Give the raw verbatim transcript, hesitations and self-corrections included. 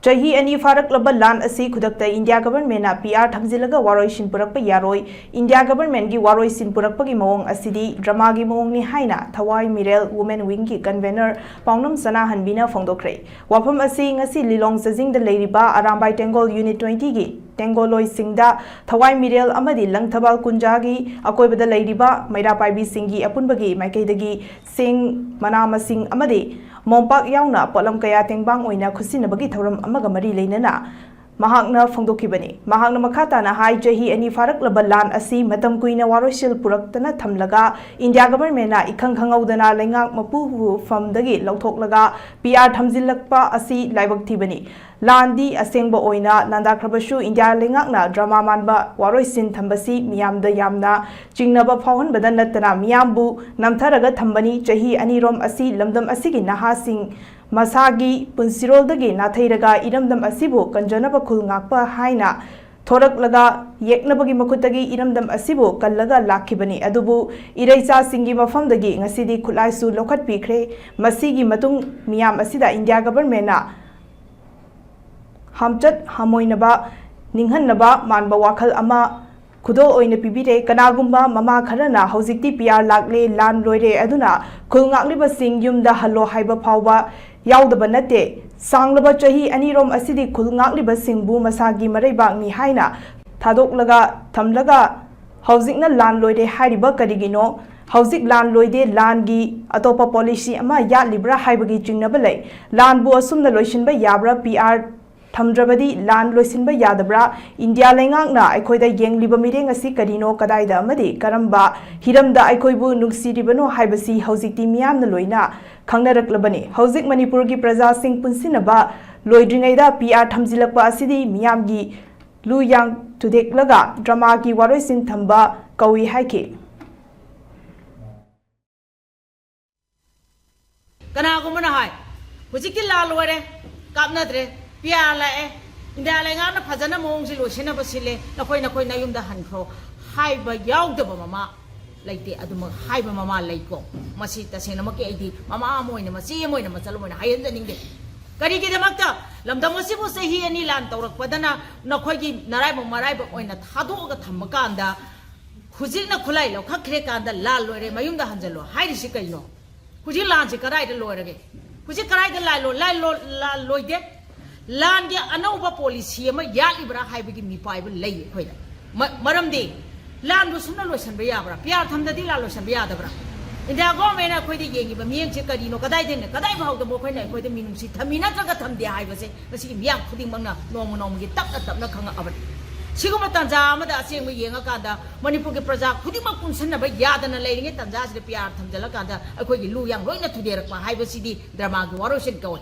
ꯆꯍꯤ ꯑꯅꯤ ꯐꯥꯔꯛꯂꯕ ꯂꯥꯟ ꯑꯁꯤ ꯈꯨꯗꯛꯇ ꯏꯟꯗꯤꯌꯥ ꯒꯚꯔꯟꯃꯦꯟꯅ ꯄꯤ ꯑꯥꯔ ꯊꯝꯖꯤꯜꯂꯒ ꯋꯥꯔꯣꯏꯁꯤꯟ ꯄꯨꯔꯛꯄ ꯌꯥꯔꯣꯏ꯫ ꯏꯟꯗꯤꯌꯥ ꯒꯚꯔꯟꯃꯦꯟꯒꯤ ꯋꯥꯔꯣꯏꯁꯤꯟ ꯄꯨꯔꯛꯄꯒꯤ ꯃꯑꯣꯡ ꯑꯁꯤꯗꯤ ꯗ꯭ꯔꯃꯥꯒꯤ ꯃꯑꯣꯡꯅꯤ ꯍꯥꯏꯅ ꯊꯋꯥꯏ ꯃꯤꯔꯦꯜ ꯋꯨꯃꯦꯟ ꯋꯤꯡꯒꯤ ꯀꯟꯚꯦꯅꯔ ꯄꯥꯎꯅꯝ ꯁꯅꯥꯍꯟꯕꯤꯅ ꯐꯣꯡꯗꯣꯛꯈ꯭ꯔꯦ꯫ ꯋꯥꯐꯝ ꯑꯁꯤ ꯉꯁꯤ ꯂꯤꯂꯣꯡ ꯆꯥꯖꯤꯡꯗ ꯂꯩꯔꯤꯕ ꯑꯔꯥꯝꯕꯥꯏ ꯇꯦꯡꯒꯣꯜ ꯌꯨꯅꯤꯠ ꯇ꯭ꯋꯦꯟꯇꯤꯒꯤ ꯇꯦꯡꯒꯣꯜꯂꯣꯏꯁꯤꯡꯗ ꯊꯋꯥꯏ ꯃꯤꯔꯦꯜ ꯑꯃꯗꯤ ꯂꯪꯊꯕꯥꯜ ꯀꯨꯟꯖꯥꯒꯤ ꯑꯀꯣꯏꯕꯗ ꯂꯩꯔꯤꯕ ꯃꯩꯔꯥ ꯄꯥꯏꯕꯤꯁꯤꯡꯒꯤ ꯑꯄꯨꯟꯕꯒꯤ ꯃꯥꯏꯀꯩꯗꯒꯤ ꯁꯤꯡ, ꯃꯅꯥ ꯃꯁꯤꯡ ꯑꯃꯗꯤ ꯃꯣꯝꯄꯥꯛ ꯌꯥꯎꯅ ꯄꯣꯠꯂꯝ ꯀꯌꯥ ꯇꯦꯡꯕꯥꯡ ꯑꯣꯏꯅ ꯈꯨꯠꯁꯤꯟꯅꯕꯒꯤ ꯊꯧꯔꯝ ꯑꯃꯒ ꯃꯔꯤ ꯂꯩꯅꯅ ꯃꯍꯥꯛꯅ ꯐꯣꯡꯗꯣꯛꯈꯤꯕꯅꯤ꯫ ꯃꯍꯥꯛꯅ ꯃꯈꯥ ꯇꯥꯅ ꯍꯥꯏ, ꯆꯍꯤ ꯑꯅꯤ ꯐꯥꯔꯛꯂꯕ ꯂꯥꯟ ꯑꯁꯤ ꯃꯇꯝ ꯀꯨꯏꯅ ꯋꯥꯔꯣꯏꯁꯤꯜ ꯄꯨꯔꯛꯇꯅ ꯊꯝꯂꯒ ꯏꯟꯗꯤꯌꯥ ꯒꯚꯔꯟꯃꯦꯟꯅ ꯏꯈꯪ ꯈꯪꯍꯧꯗꯅ ꯂꯩꯉꯥꯛ ꯃꯄꯨꯕꯨ ꯐꯝꯗꯒꯤ ꯂꯧꯊꯣꯛꯂꯒ ꯄꯤ ꯑꯥꯔ ꯊꯝꯖꯤꯜꯂꯛꯄ ꯑꯁꯤ ꯂꯥꯏꯕꯛ ꯊꯤꯕꯅꯤ꯫ ꯂꯥꯟꯗꯤ ꯑꯁꯦꯡꯕ ꯑꯣꯏꯅ ꯂꯥꯟꯗꯥꯈ꯭ꯔꯕꯁꯨ ꯏꯟꯗꯤꯌꯥ ꯂꯩꯉꯥꯛꯅ ꯗ꯭ꯔꯃꯥ ꯃꯥꯟꯕ ꯋꯥꯔꯣꯏꯁꯤꯟ ꯊꯝꯕꯁꯤ ꯃꯤꯌꯥꯝꯗ ꯌꯥꯝꯅ ꯆꯤꯡꯅꯕ ꯐꯥꯎꯍꯟꯕꯗ ꯅꯠꯇꯅ ꯃꯤꯌꯥꯝꯕꯨ ꯅꯝꯊꯔꯒ ꯊꯝꯕꯅꯤ꯫ ꯆꯍꯤ ꯑꯅꯤꯔꯣꯝ ꯑꯁꯤ ꯂꯝꯗꯝ ꯑꯁꯤꯒꯤ ꯅꯍꯥꯁꯤꯡ ꯃꯁꯥꯒꯤ ꯄꯨꯟꯁꯤꯔꯣꯜꯗꯒꯤ ꯅꯥꯊꯩꯔꯒ ꯏꯔꯝꯗꯝ ꯑꯁꯤꯕꯨ ꯀꯟꯖꯅꯕ ꯈꯨꯜ ꯉꯥꯛꯄ ꯍꯥꯏꯅ ꯊꯣꯔꯛꯂꯒ ꯌꯦꯛꯅꯕꯒꯤ ꯃꯈꯨꯠꯇꯒꯤ ꯏꯔꯝꯗꯝ ꯑꯁꯤꯕꯨ ꯀꯜꯂꯒ ꯂꯥꯛꯈꯤꯕꯅꯤ꯫ ꯑꯗꯨꯕꯨ ꯏꯔꯩꯆꯥꯁꯤꯡꯒꯤ ꯃꯐꯝꯗꯒꯤ ꯉꯁꯤꯗꯤ ꯈꯨꯠꯂꯥꯏꯁꯨ ꯂꯧꯈꯠꯄꯤꯈ꯭ꯔꯦ꯫ ꯃꯁꯤꯒꯤ ꯃꯇꯨꯡ ꯃꯤꯌꯥꯝ ꯑꯁꯤꯗ ꯏꯟꯗꯤꯌꯥ ꯒꯚꯔꯟꯃꯦꯟꯅ ꯍꯥꯝꯆꯠ ꯍꯥꯃꯣꯏꯅꯕ, ꯅꯤꯡꯍꯟꯅꯕ ꯃꯥꯟꯕ ꯋꯥꯈꯜ ꯑꯃ ꯈꯨꯗꯣꯜ ꯑꯣꯏꯅ ꯄꯤꯕꯤꯔꯦ꯫ ꯀꯅꯥꯒꯨꯝꯕ ꯃꯃꯥ ꯈꯔꯅ ꯍꯧꯖꯤꯛꯇꯤ ꯄꯤ ꯑꯥꯔ ꯂꯥꯛꯂꯦ, ꯂꯥꯟ ꯂꯣꯏꯔꯦ, ꯑꯗꯨꯅ ꯈꯨꯜ ꯉꯥꯛꯂꯤꯕꯁꯤꯡ ꯌꯨꯝꯗ ꯍꯜꯂꯣ ꯍꯥꯏꯕ ꯐꯥꯎꯕ ꯌꯥꯎꯗꯕ ꯅꯠꯇꯦ꯫ ꯁꯥꯡꯂꯕ ꯆꯍꯤ ꯑꯅꯤꯔꯣꯝ ꯑꯁꯤꯗꯤ ꯈꯨꯜ ꯉꯥꯛꯂꯤꯕꯁꯤꯡꯕꯨ ꯃꯁꯥꯒꯤ ꯃꯔꯩꯕꯥꯛꯅꯤ ꯍꯥꯏꯅ ꯊꯥꯗꯣꯛꯂꯒ ꯊꯝꯂꯒ ꯍꯧꯖꯤꯛꯅ ꯂꯥꯟ ꯂꯣꯏꯔꯦ ꯍꯥꯏꯔꯤꯕ ꯀꯔꯤꯒꯤꯅꯣ? ꯍꯧꯖꯤꯛ ꯂꯥꯟ ꯂꯣꯏꯗꯦ, ꯂꯥꯟꯒꯤ ꯑꯇꯣꯞꯄ ꯄꯣꯂꯤꯁꯤ ꯑꯃ ꯌꯥꯠꯂꯤꯕ꯭ꯔꯥ ꯍꯥꯏꯕꯒꯤ ꯆꯤꯡꯅꯕ ꯂꯩ꯫ ꯂꯥꯟꯕꯨ ꯑꯁꯨꯝꯅ ꯂꯣꯏꯁꯤꯟꯕ ꯌꯥꯕ꯭ꯔꯥ? ꯄꯤ ꯑꯥꯔ ꯊꯝꯗ꯭ꯔꯕꯗꯤ ꯂꯥꯟ ꯂꯣꯏꯁꯤꯟꯕ ꯌꯥꯗꯕ꯭ꯔꯥ? ꯏꯟꯗꯤꯌꯥ ꯂꯩꯉꯥꯛꯅ ꯑꯩꯈꯣꯏꯗ ꯌꯦꯡꯂꯤꯕ ꯃꯤꯠꯌꯦꯡ ꯑꯁꯤ ꯀꯔꯤꯅꯣ, ꯀꯗꯥꯏꯗ ꯑꯃꯗꯤ ꯀꯔꯝꯕ ꯍꯤꯔꯝꯗ ꯑꯩꯈꯣꯏꯕꯨ ꯅꯨꯡꯁꯤꯔꯤꯕꯅꯣ ꯍꯥꯏꯕꯁꯤ ꯍꯧꯖꯤꯛꯇꯤ ꯃꯤꯌꯥꯝꯅ ꯂꯣꯏꯅ ꯈꯪꯅꯔꯛꯂꯕꯅꯤ꯫ ꯍꯧꯖꯤꯛ ꯃꯅꯤꯄꯨꯔꯒꯤ ꯄ꯭ꯔꯖꯥꯁꯤꯡ ꯄꯨꯟꯁꯤꯟꯅꯕ ꯂꯣꯏꯗ꯭ꯔꯤꯉꯩꯗ ꯄꯤ ꯑꯥꯔ ꯊꯝꯖꯤꯜꯂꯛꯄ ꯑꯁꯤꯗꯤ ꯃꯤꯌꯥꯝꯒꯤ ꯂꯨ ꯌꯥꯡ ꯊꯨꯗꯦꯛꯂꯒ ꯗ꯭ꯔꯃꯥꯒꯤ ꯋꯥꯔꯣꯏꯁꯤꯟ ꯊꯝꯕ ꯀꯧꯏ ꯍꯥꯏꯈꯤ꯫ ꯀꯅꯥꯒꯨꯝꯕꯅ ꯍꯥꯏ, "ꯍꯧꯖꯤꯛꯇꯤ ꯂꯥꯟ ꯂꯣꯏꯔꯦ, ꯀꯥꯞꯅꯗ꯭ꯔꯦ, ꯄꯤ ꯑꯥꯔ ꯂꯥꯛꯑꯦ, ꯏꯟꯗꯤꯌꯥ ꯂꯩꯉꯥꯛꯅ ꯐꯖꯅ ꯃꯑꯣꯡꯁꯤ ꯂꯣꯏꯁꯤꯟꯅꯕ ꯁꯤꯜꯂꯦ, ꯅꯈꯣꯏ ꯅꯈꯣꯏ ꯅꯌꯨꯝꯗ ꯍꯟꯈ꯭ꯔꯣ" ꯍꯥꯏꯕ ꯌꯥꯎꯗꯕ ꯃꯃꯥ ꯂꯩꯇꯦ꯫ ꯑꯗꯨꯃꯛ ꯍꯥꯏꯕ ꯃꯃꯥ ꯂꯩꯀꯣ꯫ ꯃꯁꯤ ꯇꯁꯦꯡꯅꯃꯛꯀꯤ ꯑꯩꯗꯤ ꯃꯃꯥ ꯑꯃ ꯑꯣꯏꯅ, ꯃꯆꯦ ꯑꯃ ꯑꯣꯏꯅ, ꯃꯆꯜ ꯑꯃ ꯑꯣꯏꯅ ꯍꯥꯏꯍꯟꯖꯅꯤꯡꯗꯦ꯫ ꯀꯔꯤꯒꯤꯗꯃꯛꯇ? ꯂꯝꯗꯝ ꯑꯁꯤꯕꯨ ꯆꯍꯤ ꯑꯅꯤ ꯂꯥꯟ ꯇꯧꯔꯛꯄꯗꯅ ꯅꯈꯣꯏꯒꯤ ꯅꯔꯥꯏꯕꯛ ꯃꯔꯥꯏꯕꯛ ꯑꯣꯏꯅ ꯊꯥꯗꯣꯛꯑꯒ ꯊꯝꯕ ꯀꯥꯟꯗ, ꯍꯧꯖꯤꯛꯅ ꯈꯨꯠꯂꯥꯏ ꯂꯧꯈꯠꯈ꯭ꯔꯦ ꯀꯥꯟꯗ ꯂꯥꯜ ꯂꯣꯏꯔꯦ, ꯃꯌꯨꯝꯗ ꯍꯟꯖꯜꯂꯣ ꯍꯥꯏꯔꯤꯁꯤ ꯀꯩꯅꯣ? ꯍꯧꯖꯤꯛ ꯂꯥꯟꯁꯤ ꯀꯗꯥꯏꯗ ꯂꯣꯏꯔꯒꯦ? ꯍꯧꯖꯤꯛ ꯀꯗꯥꯏꯗ ꯂꯥꯜ ꯂꯣ-, ꯂꯥꯜ ꯂꯣ-, ꯂꯥꯜ ꯂꯣꯏꯗꯦ? ꯂꯥꯟꯒꯤ ꯑꯅꯧꯕ ꯄꯣꯂꯤꯁꯤ ꯑꯃ ꯌꯥꯠꯂꯤꯕ꯭ꯔꯥ ꯍꯥꯏꯕꯒꯤ ꯃꯤꯄꯥꯏꯕ ꯂꯩ ꯑꯩꯈꯣꯏꯗ꯫ ꯃ-, ꯃꯔꯝꯗꯤ ꯂꯥꯟꯕꯨ ꯁꯨꯝꯅ ꯂꯣꯏꯁꯤꯟꯕ ꯌꯥꯕ꯭ꯔꯥ? ꯄꯤ ꯑꯥꯔ ꯊꯝꯗꯗꯤ ꯂꯥꯟ ꯂꯣꯏꯁꯤꯟꯕ ꯌꯥꯗꯕ꯭ꯔꯥ? ꯏꯟꯗꯤꯌꯥ ꯒꯣꯔꯃꯦꯟꯅ ꯑꯩꯈꯣꯏꯗ ꯌꯦꯡꯉꯤꯕ ꯃꯤꯠꯌꯦꯡꯁꯦ ꯀꯔꯤꯅꯣ? ꯀꯗꯥꯏꯗꯩꯅ ꯀꯗꯥꯏ ꯐꯥꯎꯗ ꯃꯈꯣꯏꯅ ꯑꯩꯈꯣꯏꯗ ꯃꯤꯅꯨꯡꯁꯤ ꯊꯝꯃꯤ ꯅꯠꯇ꯭ꯔꯒ ꯊꯝꯗꯦ ꯍꯥꯏꯕꯁꯦ ꯉꯁꯤꯒꯤ ꯃꯤꯌꯥꯝ ꯈꯨꯗꯤꯡꯃꯛꯅ ꯅꯣꯡꯃ ꯅꯣꯡꯃꯒꯤ ꯇꯞꯅ ꯇꯞꯅ ꯈꯪꯉꯛꯑꯕꯅꯤ꯫ ꯁꯤꯒꯨꯝꯕ ꯇꯥꯟꯖꯥ ꯑꯃꯗ ꯑꯁꯦꯡꯕ ꯌꯦꯡꯉꯀꯥꯟꯗ ꯃꯅꯤꯄꯨꯔꯒꯤ ꯄ꯭ꯔꯖꯥ ꯈꯨꯗꯤꯡꯃꯛ ꯄꯨꯟꯁꯤꯟꯅꯕ ꯌꯥꯗꯅ ꯂꯩꯔꯤꯉꯩ ꯇꯥꯟꯖꯥꯁꯤꯗ ꯄꯤ ꯑꯥꯔ ꯊꯝꯖꯤꯜꯂꯀꯥꯟꯗ ꯑꯩꯈꯣꯏꯒꯤ ꯂꯨ ꯌꯥꯝ ꯂꯣꯏꯅ ꯊꯨꯗꯦꯔꯛꯄ ꯍꯥꯏꯕꯁꯤꯗꯤ ꯗ꯭ꯔꯃꯥꯒꯤ ꯋꯥꯔꯣꯏꯁꯤꯟ ꯀꯧꯏ꯫